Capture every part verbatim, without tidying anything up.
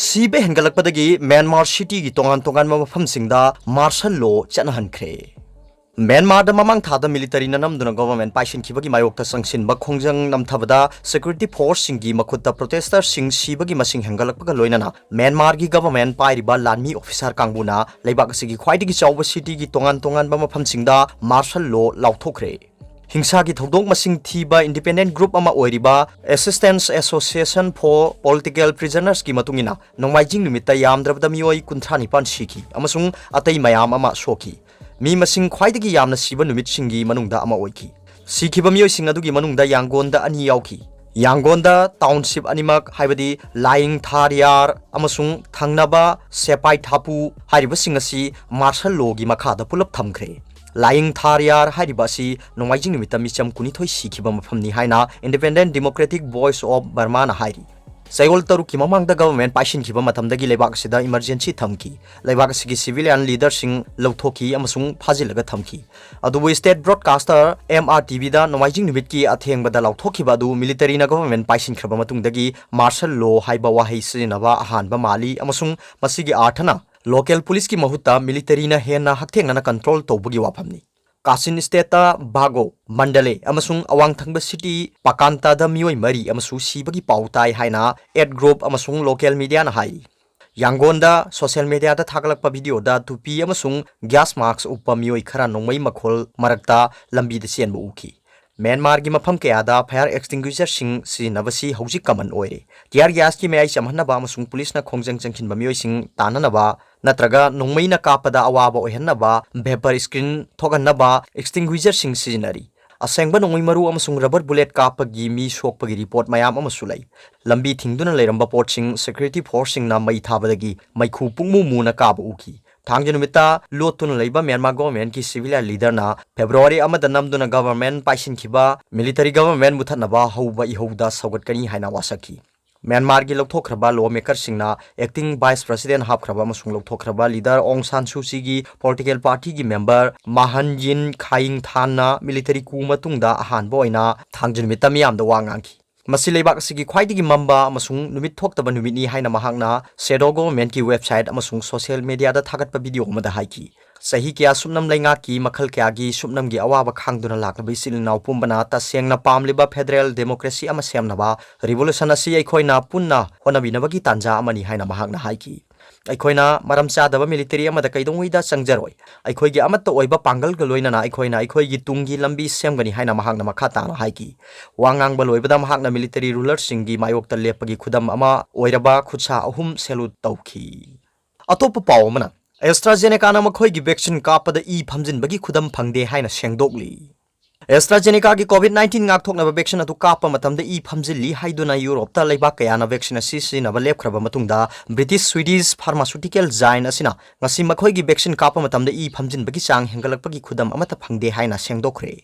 ꯁꯤꯕ ꯍꯦꯟꯒꯠꯂꯛꯄꯗꯒꯤ ꯃ꯭ꯌꯥꯟꯃꯥꯔ cityꯒꯤ ꯇꯣꯉꯥꯟ ꯇꯣꯉꯥꯟꯕ ꯃꯐꯝꯁꯤꯡꯗ martial law ꯆꯠꯅꯍꯟꯈ꯭ꯔꯦ꯫ ꯃ꯭ꯌꯥꯟꯃꯥꯔꯗ ꯃꯃꯥꯡ ꯊꯥꯗ militaryꯅ ꯅꯝꯗꯨꯅ government ꯄꯥꯏꯁꯤꯟꯈꯤꯕꯒꯤ ꯃꯥꯌꯣꯛꯇ ꯆꯪꯁꯤꯟꯕ ꯈꯣꯡꯖꯪ ꯅꯝꯊꯕꯗ security forceꯁꯤꯡꯒꯤ ꯃꯈꯨꯠꯇ protestorꯁꯤꯡ ꯁꯤꯕꯒꯤ ꯃꯁꯤꯡ ꯍꯦꯟꯒꯠꯂꯛꯄꯒ ꯂꯣꯏꯅꯅ ꯃ꯭ꯌꯥꯟꯃꯥꯔꯒꯤ government ꯄꯥꯏꯔꯤꯕ ꯂꯥꯟꯃꯤ officer ꯀꯥꯡꯕꯨꯅ ꯂꯩꯕꯥꯛ ꯑꯁꯤꯒꯤ ꯈ꯭ꯋꯥꯏꯗꯒꯤ ꯆꯥꯎꯕ cityꯒꯤ ꯇꯣꯉꯥꯟ ꯇꯣꯉꯥꯟꯕ ꯃꯐꯝꯁꯤꯡꯗ martial law ꯂꯥꯎꯊꯣꯛꯈ꯭ꯔꯦ꯫ ꯍꯤꯡꯁꯥꯒꯤ ꯊꯧꯗꯣꯛ ꯃꯁꯤꯡ ꯊꯤꯕ independent group ꯑꯃ ꯑꯣꯏꯔꯤꯕ Assistance Association for Political Prisonersꯀꯤ ꯃꯇꯨꯡ ꯏꯟꯅ, ꯅꯣꯡꯃꯥꯏꯖꯤꯡ ꯅꯨꯃꯤꯠꯇ ꯌꯥꯝꯗ꯭ꯔꯕꯗ ꯃꯤꯑꯣꯏ ꯀꯨꯟꯊ꯭ꯔꯥ ꯅꯤꯄꯥꯟ ꯁꯤꯈꯤ ꯑꯃꯁꯨꯡ ꯑꯇꯩ ꯃꯌꯥꯝ ꯑꯃ ꯁꯣꯛꯈꯤ꯫ ꯃꯤ ꯃꯁꯤꯡ ꯈ꯭ꯋꯥꯏꯗꯒꯤ ꯌꯥꯝꯅ ꯁꯤꯕ ꯅꯨꯃꯤꯠꯁꯤꯡꯒꯤ ꯃꯅꯨꯡꯗ ꯑꯃ ꯑꯣꯏꯈꯤ꯫ ꯁꯤꯈꯤꯕ ꯃꯤꯑꯣꯏꯁꯤꯡ ꯑꯗꯨꯒꯤ ꯃꯅꯨꯡꯗ ꯌꯥꯡꯒꯣꯟꯗ ꯑꯅꯤ ꯌꯥꯎꯈꯤ꯫ ꯌꯥꯡꯒꯣꯟꯗ township ꯑꯅꯤꯃꯛ, ꯍꯥꯏꯕꯗꯤ ꯂꯥꯏꯌꯤꯡ ꯊꯥꯔꯤꯌꯥꯔ ꯑꯃꯁꯨꯡ ꯊꯪꯅꯕ ꯁꯦꯄꯥꯏ ꯊꯥꯄꯨ ꯍꯥꯏꯔꯤꯕꯁꯤꯡ ꯑꯁꯤ martial lawꯒꯤ ꯃꯈꯥꯗ ꯄꯨꯂꯞ ꯊꯝꯈ꯭ꯔꯦ꯫ ꯂꯥꯏꯌꯤꯡ ꯊꯥꯔꯤꯌꯥꯔ ꯍꯥꯏꯔꯤꯕ ꯑꯁꯤ ꯅꯣꯡꯃꯥꯏꯖꯤꯡ ꯅꯨꯃꯤꯠꯇ ꯃꯤꯆꯝ ꯀꯨꯟꯅꯤꯊꯣꯏ ꯁꯤꯈꯤꯕ ꯃꯐꯝꯅꯤ ꯍꯥꯏꯅ Independent Democratic Voice of Burmaꯅ ꯍꯥꯏꯔꯤ꯫ ꯆꯌꯣꯜ ꯇꯔꯨꯛꯀꯤ ꯃꯃꯥꯡꯗ government ꯄꯥꯏꯁꯤꯟꯈꯤꯕ ꯃꯇꯝꯗꯒꯤ ꯂꯩꯕꯥꯛ ꯑꯁꯤꯗ emergency ꯊꯝꯈꯤ꯫ ꯂꯩꯕꯥꯛ ꯑꯁꯤꯒꯤ civilian leaderꯁꯤꯡ ꯂꯧꯊꯣꯛꯈꯤ ꯑꯃꯁꯨꯡ ꯐꯥꯖꯤꯜꯂꯒ ꯊꯝꯈꯤ꯫ ꯑꯗꯨꯕꯨ state broadcaster M R T Vꯗ ꯅꯣꯡꯃꯥꯏꯖꯤꯡ ꯅꯨꯃꯤꯠꯀꯤ ꯑꯊꯦꯡꯕꯗ ꯂꯥꯎꯊꯣꯛꯈꯤꯕ ꯑꯗꯨ militaryꯅ government ꯄꯥꯏꯁꯤꯟꯈ꯭ꯔꯕ ꯃꯇꯨꯡꯗꯒꯤ martial law ꯍꯥꯏꯕ ꯋꯥꯍꯩ ꯁꯤꯖꯤꯟꯅꯕ ꯑꯍꯥꯟꯕ ꯃꯥꯜꯂꯤ ꯑꯃꯁꯨꯡ ꯃꯁꯤꯒꯤ ꯑꯥꯔꯊꯅ local policeꯀꯤ ꯃꯍꯨꯠꯇ militaryꯅ ꯍꯦꯟꯅ ꯍꯛꯊꯦꯡꯅꯅ control ꯇꯧꯕꯒꯤ ꯋꯥꯐꯝꯅꯤ꯫ ꯀꯥꯆꯤꯟ stateꯇ ꯕꯥꯒꯣ, ꯃꯟꯗꯂꯦ ꯑꯃꯁꯨꯡ ꯑꯋꯥꯡ ꯊꯪꯕ city ꯄꯥꯀꯥꯟꯇꯥꯗ ꯃꯤꯑꯣꯏ ꯃꯔꯤ ꯑꯃꯁꯨ ꯁꯤꯕꯒꯤ ꯄꯥꯎ ꯇꯥꯏ ꯍꯥꯏꯅ aid group ꯑꯃꯁꯨꯡ local mediaꯅ ꯍꯥꯏꯔꯤ꯫ ꯌꯥꯡꯒꯣꯟꯗ social mediaꯗ ꯊꯥꯒꯠꯂꯛꯄ videoꯗ ꯇꯨꯄꯤ ꯑꯃꯁꯨꯡ gas mask ꯎꯞꯄ ꯃꯤꯑꯣꯏ ꯈꯔ ꯅꯣꯡꯃꯩ ꯃꯈꯣꯜ ꯃꯔꯛꯇ ꯂꯝꯕꯤꯗ ꯆꯦꯟꯕ ꯎꯈꯤ꯫ ꯃ꯭ꯌꯥꯟꯃꯥꯔꯒꯤ ꯃꯐꯝ ꯀꯌꯥꯗ fire extinguisherꯁꯤꯡ ꯁꯤꯖꯤꯟꯅꯕꯁꯤ ꯍꯧꯖꯤꯛ common ꯑꯣꯏꯔꯦ꯫ Tear gasꯀꯤ ꯃꯌꯥꯏ ꯆꯝꯍꯟꯅꯕ ꯑꯃꯁꯨꯡ policeꯅ ꯈꯣꯡꯖꯪ ꯆꯪꯁꯤꯟꯕ ꯃꯤꯑꯣꯏꯁꯤꯡ ꯇꯥꯟꯅꯅꯕ ꯅꯠꯇ꯭ꯔꯒ ꯅꯣꯡꯃꯩꯅ ꯀꯥꯞꯄꯗ ꯑꯋꯥꯕ ꯑꯣꯏꯍꯟꯅꯕ vapor screen ꯊꯣꯛꯍꯟꯅꯕ extinguisherꯁꯤꯡ ꯁꯤꯖꯤꯟꯅꯔꯤ꯫ ꯑꯁꯦꯡꯕ ꯅꯣꯡꯃꯩ ꯃꯔꯨ ꯑꯃꯁꯨꯡ rubber bullet ꯀꯥꯞꯄꯒꯤ ꯃꯤ ꯁꯣꯛꯄꯒꯤ report ꯃꯌꯥꯝ ꯑꯃꯁꯨ ꯂꯩ꯫ ꯂꯝꯕꯤ ꯊꯤꯡꯗꯨꯅ ꯂꯩꯔꯝꯕ ꯄꯣꯠꯁꯤꯡ security forceꯁꯤꯡꯅ ꯃꯩ ꯊꯥꯕꯗꯒꯤ ꯃꯩꯈꯨ ꯄꯨꯡꯃꯨ ꯃꯨꯅ ꯀꯥꯕ ꯎꯈꯤ꯫ ꯊꯥꯡꯖ ꯅꯨꯃꯤꯠꯇ ꯂꯣꯠꯇꯨꯅ ꯂꯩꯕ ꯃ꯭ꯌꯥꯟꯃꯥꯔ governmentꯀꯤ civilian leaderꯅ February ꯑꯃꯗ ꯅꯝꯗꯨꯅ government ꯄꯥꯏꯁꯤꯟꯈꯤꯕ military government ꯃꯨꯊꯠꯅꯕ ꯍꯧꯕ ꯏꯍꯧꯗ ꯁꯧꯒꯠꯀꯅꯤ ꯍꯥꯏꯅ ꯋꯥꯁꯛꯈꯤ꯫ ꯃ꯭ꯌꯥꯟꯃꯥꯔꯒꯤ ꯂꯧꯊꯣꯛꯈ꯭ꯔꯕ lawmakerꯁꯤꯡꯅ acting vice president ꯍꯥꯞꯈ꯭ꯔꯕ ꯑꯃꯁꯨꯡ ꯂꯧꯊꯣꯛꯈ꯭ꯔꯕ leader ꯑꯣꯡ ꯁꯥꯟ ꯁꯨ ꯆꯤꯒꯤ political partyꯒꯤ member ꯃꯥꯍꯟ ꯌꯤꯟ ꯈꯥꯌꯤꯡ ꯊꯥꯟꯅ military coup ꯃꯇꯨꯡꯗ ꯑꯍꯥꯟꯕ ꯑꯣꯏꯅ ꯊꯥꯡꯖ ꯅꯨꯃꯤꯠꯇ ꯃꯤꯌꯥꯝꯗ ꯋꯥ ꯉꯥꯡꯈꯤ꯫ ꯃꯁꯤ ꯂꯩꯕꯥꯛ ꯑꯁꯤꯒꯤ ꯈ꯭ꯋꯥꯏꯗꯒꯤ ꯃꯝꯕ ꯑꯃꯁꯨꯡ ꯅꯨꯃꯤꯠ ꯊꯣꯛꯇꯕ ꯅꯨꯃꯤꯠꯅꯤ ꯍꯥꯏꯅ ꯃꯍꯥꯛꯅ shadow governmentꯀꯤ website ꯑꯃꯁꯨꯡ social mediaꯗ ꯊꯥꯒꯠꯄ video ꯑꯃꯗ ꯍꯥꯏꯈꯤ꯫ ꯆꯍꯤ ꯀꯌꯥ ꯁꯨꯞꯅꯝ ꯂꯩꯉꯥꯛꯀꯤ ꯃꯈꯜ ꯀꯌꯥꯒꯤ ꯁꯨꯞꯅꯝꯒꯤ ꯑꯋꯥꯕ ꯈꯥꯡꯗꯨꯅ ꯂꯥꯛꯂꯕ ꯏꯆꯤꯜ ꯏꯅꯥꯎ ꯄꯨꯝꯕꯅ ꯇꯁꯦꯡꯅ ꯄꯥꯝꯂꯤꯕ federal democracy ꯑꯃ ꯁꯦꯝꯅꯕ revolution ꯑꯁꯤ ꯑꯩꯈꯣꯏꯅ ꯄꯨꯟꯅ ꯍꯣꯠꯅꯕꯤꯅꯕꯒꯤ ꯇꯥꯟꯖꯥ ꯑꯃꯅꯤ ꯍꯥꯏꯅ ꯃꯍꯥꯛꯅ ꯍꯥꯏꯈꯤ꯫ ꯑꯩꯈꯣꯏꯅ ꯃꯔꯝ ꯆꯥꯗꯕ military ꯑꯃꯗ ꯀꯩꯗꯧꯉꯩꯗ ꯆꯪꯖꯔꯣꯏ꯫ ꯑꯩꯈꯣꯏꯒꯤ ꯑꯃꯠꯇ ꯑꯣꯏꯕ ꯄꯥꯡꯒꯜꯒ ꯂꯣꯏꯅꯅ ꯑꯩꯈꯣꯏꯅ ꯑꯩꯈꯣꯏꯒꯤ ꯇꯨꯡꯒꯤ ꯂꯝꯕꯤ ꯁꯦꯝꯒꯅꯤ ꯍꯥꯏꯅ ꯃꯍꯥꯛꯅ ꯃꯈꯥ ꯇꯥꯅ ꯍꯥꯏꯈꯤ꯫ ꯋꯥ ꯉꯥꯡꯕ ꯂꯣꯏꯕꯗ ꯃꯍꯥꯛꯅ military rulerꯁꯤꯡꯒꯤ ꯃꯥꯌꯣꯛꯇ ꯂꯦꯞꯄꯒꯤ ꯈꯨꯗꯝ ꯑꯃ ꯑꯣꯏꯔꯕ ꯈꯨꯠꯁꯥ ꯑꯍꯨꯝ salute ꯇꯧꯈꯤ꯫ ꯑꯇꯣꯞꯄ ꯄꯥꯎ ꯑꯃꯅ, AstraZenecaꯅ ꯃꯈꯣꯏꯒꯤ vaccine ꯀꯥꯞꯄꯗ ꯏ ꯐꯝꯖꯤꯟꯕꯒꯤ ꯈꯨꯗꯝ ꯐꯪꯗꯦ ꯍꯥꯏꯅ ꯁꯦꯡꯗꯣꯛꯂꯤ꯫ AstraZenecaꯒꯤ COVID nineteen ꯉꯥꯛꯊꯣꯛꯅꯕ vaccine ꯑꯗꯨ ꯀꯥꯞꯄ ꯃꯇꯝꯗ ꯏ ꯐꯝꯖꯤꯜꯂꯤ ꯍꯥꯏꯗꯨꯅ ꯌꯨꯔꯣꯞꯇ ꯂꯩꯕꯥꯛ ꯀꯌꯥꯅ vaccine ꯑꯁꯤ ꯁꯤꯖꯤꯟꯅꯕ ꯂꯦꯞꯈ꯭ꯔꯕ ꯃꯇꯨꯡꯗ, British Swedish pharmaceutical giant ꯑꯁꯤꯅ ꯉꯁꯤ ꯃꯈꯣꯏꯒꯤ vaccine ꯀꯥꯞꯄ ꯃꯇꯝꯗ ꯏ ꯐꯝꯖꯤꯟꯕꯒꯤ ꯆꯥꯡ ꯍꯦꯟꯒꯠꯂꯛꯄꯒꯤ ꯈꯨꯗꯝ ꯑꯃꯠꯇ ꯐꯪꯗꯦ ꯍꯥꯏꯅ ꯁꯦꯡꯗꯣꯛꯈ꯭ꯔꯦ꯫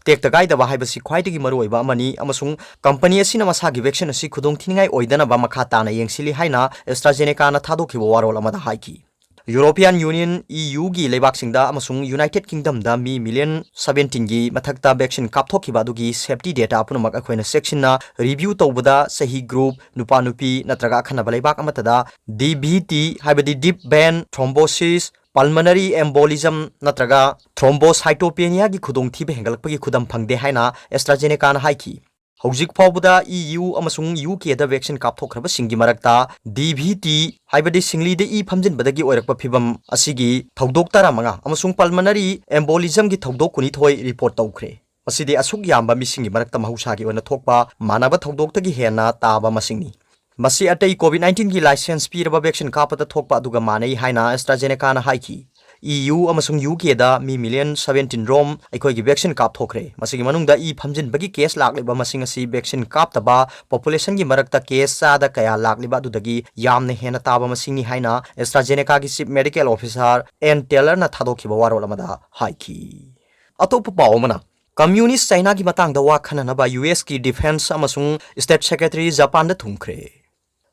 ꯇꯦꯛꯇ ꯀꯥꯏꯗꯕ ꯍꯥꯏꯕꯁꯤ ꯈ꯭ꯋꯥꯏꯗꯒꯤ ꯃꯔꯨꯑꯣꯏꯕ ꯑꯃꯅꯤ, ꯑꯃꯁꯨꯡ company ꯑꯁꯤꯅ ꯃꯁꯥꯒꯤ vaccine ꯑꯁꯤ ꯈꯨꯗꯣꯡꯊꯤꯅꯤꯡꯉꯥꯏ ꯑꯣꯏꯗꯅꯕ ꯃꯈꯥ ꯇꯥꯅ ꯌꯦꯡꯁꯤꯜꯂꯤ ꯍꯥꯏꯅ AstraZenecaꯅ ꯊꯥꯗꯣꯛꯈꯤꯕ ꯋꯥꯔꯣꯜ ꯑꯃꯗ ꯍꯥꯏꯈꯤ꯫ European Union, EUꯒꯤ ꯂꯩꯕꯥꯛꯁꯤꯡꯗ ꯑꯃꯁꯨꯡ United Kingdomꯗ ꯃꯤ million seventeenꯒꯤ ꯃꯊꯛꯇ vaccine ꯀꯥꯞꯊꯣꯛꯈꯤꯕ ꯑꯗꯨꯒꯤ safety data ꯄꯨꯝꯅꯃꯛ ꯑꯩꯈꯣꯏꯅ ꯆꯦꯛꯁꯤꯟꯅ review ꯇꯧꯕꯗ ꯆꯍꯤ group, ꯅꯨꯄꯥ ꯅꯨꯄꯤ ꯅꯠꯇ꯭ꯔꯒ ꯑꯈꯟꯅꯕ ꯂꯩꯕꯥꯛ ꯑꯃꯠꯇꯗ DVT, ꯍꯥꯏꯕꯗꯤ deep vein thrombosis, pulmonary embolism ꯅꯠꯇ꯭ꯔꯒ thrombocytopeniaꯒꯤ ꯈꯨꯗꯣꯡꯊꯤꯕ ꯍꯦꯟꯒꯠꯂꯛꯄꯒꯤ ꯈꯨꯗꯝ ꯐꯪꯗꯦ ꯍꯥꯏꯅ AstraZenecaꯅ ꯍꯥꯏꯈꯤ꯫ ꯍꯧꯖꯤꯛ ꯐꯥꯎꯕꯗ EU ꯑꯃꯁꯨꯡ UKꯗ vaccine ꯀꯥꯞꯊꯣꯛꯈ꯭ꯔꯕꯁꯤꯡꯒꯤ ꯃꯔꯛꯇ DVT, ꯍꯥꯏꯕꯗꯤ ꯁꯤꯡꯂꯤꯗ ꯏ ꯐꯝꯖꯤꯟꯕꯗꯒꯤ ꯑꯣꯏꯔꯛꯄ ꯐꯤꯚꯝ ꯑꯁꯤꯒꯤ ꯊꯧꯗꯣꯛ ꯇꯔꯥꯃꯉꯥ ꯑꯃꯁꯨꯡ pulmonary embolismꯒꯤ ꯊꯧꯗꯣꯛ ꯀꯨꯟꯅꯤꯊꯣꯏ report ꯇꯧꯈ꯭ꯔꯦ꯫ ꯃꯁꯤꯗꯤ ꯑꯁꯨꯛ ꯌꯥꯝꯕ ꯃꯤꯁꯤꯡꯒꯤ ꯃꯔꯛꯇ ꯃꯍꯧꯁꯥꯒꯤ ꯑꯣꯏꯅ ꯊꯣꯛꯄ ꯃꯥꯟꯅꯕ ꯊꯧꯗꯣꯛꯇꯒꯤ ꯍꯦꯟꯅ ꯇꯥꯕ ꯃꯁꯤꯡꯅꯤ꯫ ꯃꯁꯤ ꯑꯇꯩ COVID nineteenꯒꯤ license ꯄꯤꯔꯕ vaccine ꯀꯥꯞꯄꯗ ꯊꯣꯛꯄ ꯑꯗꯨꯒ ꯃꯥꯟꯅꯩ ꯍꯥꯏꯅ AstraZenecaꯅ ꯍꯥꯏꯈꯤ꯫ EU ꯑꯃꯁꯨꯡ UKꯗ ꯃꯤ million seventeen ꯔꯣꯝ ꯑꯩꯈꯣꯏꯒꯤ vaccine ꯀꯥꯞꯊꯣꯛꯈ꯭ꯔꯦ꯫ ꯃꯁꯤꯒꯤ ꯃꯅꯨꯡꯗ ꯏ ꯐꯝꯖꯤꯟꯕꯒꯤ case ꯂꯥꯛꯂꯤꯕ ꯃꯁꯤꯡ ꯑꯁꯤ vaccine ꯀꯥꯞꯇꯕ populationꯒꯤ ꯃꯔꯛꯇ case ꯆꯥꯗ ꯀꯌꯥ ꯂꯥꯛꯂꯤꯕ ꯑꯗꯨꯗꯒꯤ ꯌꯥꯝꯅ ꯍꯦꯟꯅ ꯇꯥꯕ ꯃꯁꯤꯡꯅꯤ ꯍꯥꯏꯅ AstraZenecaꯒꯤ Chief Medical Officer Anne Taylorꯅ ꯊꯥꯗꯣꯛꯈꯤꯕ ꯋꯥꯔꯣꯜ ꯑꯃꯗ ꯍꯥꯏꯈꯤ꯫ ꯑꯇꯣꯞꯄ ꯄꯥꯎ ꯑꯃꯅ, Communist Chinaꯒꯤ ꯃꯇꯥꯡꯗ ꯋꯥ ꯈꯟꯅꯅꯕ USꯀꯤ Defense ꯑꯃꯁꯨꯡ State Secretary ꯖꯄꯥꯟꯗ ꯊꯨꯡꯈ꯭ꯔꯦ꯫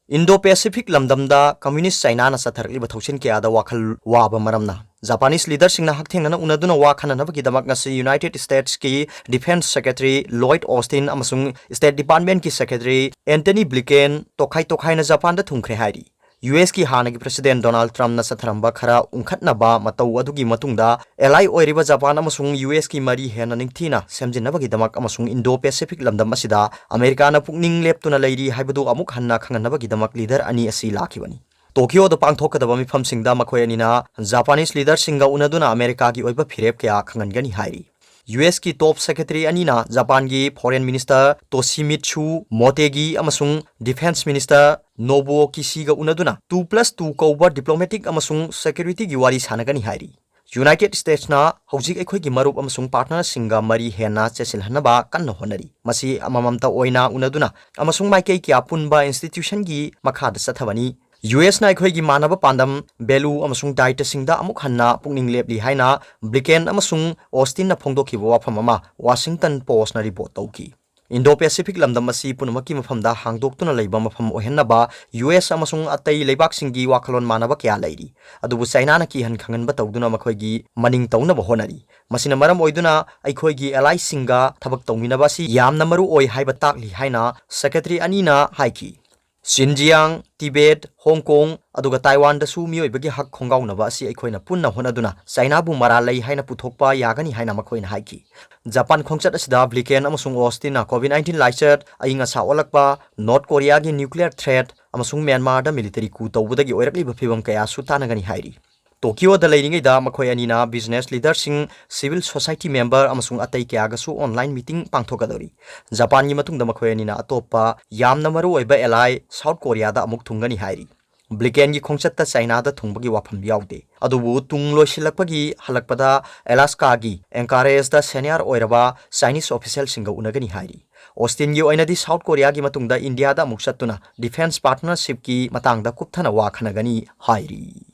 Indo-Pacific ꯂꯝꯗꯝꯗ Communist Chinaꯅ ꯆꯠꯊꯔꯛꯂꯤꯕ ꯊꯧꯁꯤꯜ ꯀꯌꯥꯗ ꯋꯥꯈꯜ ꯋꯥꯕ ꯃꯔꯝꯅ Japanese leaderꯁꯤꯡꯅ ꯍꯛꯊꯦꯡꯅꯅ ꯎꯅꯗꯨꯅ ꯋꯥ ꯈꯟꯅꯅꯕꯒꯤꯗꯃꯛ ꯉꯁꯤ United Statesꯀꯤ Defense Secretary Lloyd Austin ꯑꯃꯁꯨꯡ State Departmentꯀꯤ Secretary Antony Blinken ꯇꯣꯈꯥꯏ ꯇꯣꯈꯥꯏꯅ ꯖꯄꯥꯟꯗ ꯊꯨꯡꯈ꯭ꯔꯦ ꯍꯥꯏꯔꯤ꯫ USꯀꯤ ꯍꯥꯟꯅꯒꯤ President Donald Trumpꯅ ꯆꯠꯊꯔꯝꯕ ꯈꯔ ꯎꯪꯈꯠꯅꯕ ꯃꯇꯧ ꯑꯗꯨꯒꯤ ꯃꯇꯨꯡꯗ, ally ꯑꯣꯏꯔꯤꯕ ꯖꯄꯥꯟ ꯑꯃꯁꯨꯡ USꯀꯤ ꯃꯔꯤ ꯍꯦꯟꯅ ꯅꯤꯡꯊꯤꯅ ꯁꯦꯝꯖꯤꯟꯅꯕꯒꯤꯗꯃꯛ ꯑꯃꯁꯨꯡ Indo-Pacific ꯂꯝꯗꯝ ꯑꯁꯤꯗ ꯑꯃꯦꯔꯤꯀꯥꯅ ꯄꯨꯛꯅꯤꯡ ꯂꯦꯞꯇꯨꯅ ꯂꯩꯔꯤ ꯍꯥꯏꯕꯗꯨ ꯑꯃꯨꯛ ꯍꯟꯅ ꯈꯪꯍꯟꯅꯕꯒꯤꯗꯃꯛ leader ꯑꯅꯤ ꯑꯁꯤ ꯂꯥꯛꯈꯤꯕꯅꯤ꯫ ꯇꯣꯀꯤꯌꯣꯗ ꯄꯥꯡꯊꯣꯛꯀꯗꯕ ꯃꯤꯐꯝꯁꯤꯡꯗ ꯃꯈꯣꯏ ꯑꯅꯤꯅ Japanese leaderꯁꯤꯡꯒ ꯎꯅꯗꯨꯅ ꯑꯃꯦꯔꯤꯀꯥꯒꯤ ꯑꯣꯏꯕ ꯐꯤꯔꯦꯞ ꯀꯌꯥ ꯈꯪꯍꯟꯒꯅꯤ ꯍꯥꯏꯔꯤ꯫ USꯀꯤ top secretary ꯑꯅꯤꯅ ꯖꯄꯥꯟꯒꯤ Foreign Minister Toshimitsu Motegi ꯑꯃꯁꯨꯡ Defense Minister Nobuo Kishiꯒ ꯎꯅꯗꯨꯅ two plus two ꯀꯧꯕ diplomatic ꯑꯃꯁꯨꯡ securityꯒꯤ ꯋꯥꯔꯤ ꯁꯥꯟꯅꯒꯅꯤ ꯍꯥꯏꯔꯤ꯫ United Statesꯅ ꯍꯧꯖꯤꯛ ꯑꯩꯈꯣꯏꯒꯤ ꯃꯔꯨꯞ ꯑꯃꯁꯨꯡ partnerꯁꯤꯡꯒ ꯃꯔꯤ ꯍꯦꯟꯅ ꯆꯦꯠꯁꯤꯜꯍꯟꯅꯕ ꯀꯟꯅ ꯍꯣꯠꯅꯔꯤ꯫ ꯃꯁꯤ ꯑꯃꯃꯝꯇ ꯑꯣꯏꯅ ꯎꯅꯗꯨꯅ ꯑꯃꯁꯨꯡ ꯃꯥꯏꯀꯩ ꯀꯌꯥ ꯄꯨꯟꯕ institutionꯒꯤ ꯃꯈꯥꯗ ꯆꯠꯊꯕꯅꯤ꯫ USꯅ ꯑꯩꯈꯣꯏꯒꯤ ꯃꯥꯟꯅꯕ ꯄꯥꯟꯗꯝ, value ꯑꯃꯁꯨꯡ ꯗꯥꯏꯇꯁꯤꯡꯗ ꯑꯃꯨꯛ ꯍꯟꯅ ꯄꯨꯛꯅꯤꯡ ꯂꯦꯞꯂꯤ ꯍꯥꯏꯅ Blinken ꯑꯃꯁꯨꯡ Austinꯅ ꯐꯣꯡꯗꯣꯛꯈꯤꯕ ꯋꯥꯐꯝ ꯑꯃ Washington Postꯅ report ꯇꯧꯈꯤ꯫ Indo-Pacific ꯂꯝꯗꯝ ꯑꯁꯤ ꯄꯨꯝꯅꯃꯛꯀꯤ ꯃꯐꯝꯗ ꯍꯥꯡꯗꯣꯛꯇꯨꯅ ꯂꯩꯕ ꯃꯐꯝ ꯑꯣꯏꯍꯟꯅꯕ US ꯑꯃꯁꯨꯡ ꯑꯇꯩ ꯂꯩꯕꯥꯛꯁꯤꯡꯒꯤ ꯋꯥꯈꯜꯂꯣꯟ ꯃꯥꯟꯅꯕ ꯀꯌꯥ ꯂꯩꯔꯤ꯫ ꯑꯗꯨꯕꯨ ꯆꯥꯏꯅꯥꯅ ꯀꯤꯍꯟ ꯈꯪꯍꯟꯕ ꯇꯧꯗꯨꯅ ꯃꯈꯣꯏꯒꯤ ꯃꯅꯤꯡ ꯇꯧꯅꯕ ꯍꯣꯠꯅꯔꯤ꯫ ꯃꯁꯤꯅ ꯃꯔꯝ ꯑꯣꯏꯗꯨꯅ ꯑꯩꯈꯣꯏꯒꯤ allyꯁꯤꯡꯒ ꯊꯕꯛ ꯇꯧꯃꯤꯟꯅꯕ ꯑꯁꯤ ꯌꯥꯝꯅ ꯃꯔꯨ ꯑꯣꯏ ꯍꯥꯏꯕ ꯇꯥꯛꯂꯤ ꯍꯥꯏꯅ Secretary ꯑꯅꯤꯅ ꯍꯥꯏꯈꯤ꯫ Xinjiang, Tibet, Hong Kong, ꯑꯗꯨꯒ Taiwanꯗꯁꯨ ꯃꯤꯑꯣꯏꯕꯒꯤ ꯍꯛ ꯈꯣꯡꯒꯥꯎꯅꯕ ꯑꯁꯤ ꯑꯩꯈꯣꯏꯅ ꯄꯨꯟꯅ ꯍꯣꯠꯅꯗꯨꯅ ꯆꯥꯏꯅꯥꯕꯨ ꯃꯔꯥꯜ ꯂꯩ ꯍꯥꯏꯅ ꯄꯨꯊꯣꯛꯄ ꯌꯥꯒꯅꯤ ꯍꯥꯏꯅ ꯃꯈꯣꯏꯅ ꯍꯥꯏꯈꯤ꯫ ꯖꯄꯥꯟ ꯈꯣꯡꯆꯠ ꯑꯁꯤꯗ Blinken ꯑꯃꯁꯨꯡ Austinꯅ COVID nineteen ꯂꯥꯏꯆꯠ, ꯑꯏꯪ ꯑꯁꯥ ꯑꯣꯜꯂꯛꯄ, North Koreaꯒꯤ nuclear threat ꯑꯃꯁꯨꯡ ꯃ꯭ꯌꯥꯟꯃꯥꯔꯗ military coup ꯇꯧꯕꯗꯒꯤ ꯑꯣꯏꯔꯛꯂꯤꯕ ꯐꯤꯚꯝ ꯀꯌꯥꯁꯨ ꯇꯥꯟꯅꯒꯅꯤ ꯍꯥꯏꯔꯤ꯫ ꯇꯣꯀꯤꯌꯣꯗ ꯂꯩꯔꯤꯉꯩꯗ ꯃꯈꯣꯏ ꯑꯅꯤꯅ business leaderꯁꯤꯡ, civil society member ꯑꯃꯁꯨꯡ ꯑꯇꯩ ꯀꯌꯥꯒꯁꯨ online meeting ꯄꯥꯡꯊꯣꯛꯀꯗꯧꯔꯤ꯫ ꯖꯄꯥꯟꯒꯤ ꯃꯇꯨꯡꯗ ꯃꯈꯣꯏ ꯑꯅꯤꯅ ꯑꯇꯣꯞꯄ ꯌꯥꯝꯅ ꯃꯔꯨꯑꯣꯏꯕ ally South Koreaꯗ ꯑꯃꯨꯛ ꯊꯨꯡꯒꯅꯤ ꯍꯥꯏꯔꯤ꯫ Blinkenꯒꯤ ꯈꯣꯡꯆꯠꯇ ꯆꯥꯏꯅꯥꯗ ꯊꯨꯡꯕꯒꯤ ꯋꯥꯐꯝ ꯌꯥꯎꯗꯦ꯫ ꯑꯗꯨꯕꯨ ꯇꯨꯡ ꯂꯣꯏꯁꯤꯜꯂꯛꯄꯒꯤ ꯍꯜꯂꯛꯄꯗ Alaskaꯒꯤ Anchorageꯗ senior ꯑꯣꯏꯔꯕ Chinese officialꯁꯤꯡꯒ ꯎꯅꯒꯅꯤ ꯍꯥꯏꯔꯤ꯫ Austinꯒꯤ ꯑꯣꯏꯅꯗꯤ South Koreaꯒꯤ ꯃꯇꯨꯡꯗ Indiaꯗ ꯑꯃꯨꯛ ꯆꯠꯇꯨꯅ defense partnershipꯀꯤ ꯃꯇꯥꯡꯗ ꯀꯨꯞꯊꯅ ꯋꯥ ꯈꯟꯅꯒꯅꯤ ꯍꯥꯏꯔꯤ꯫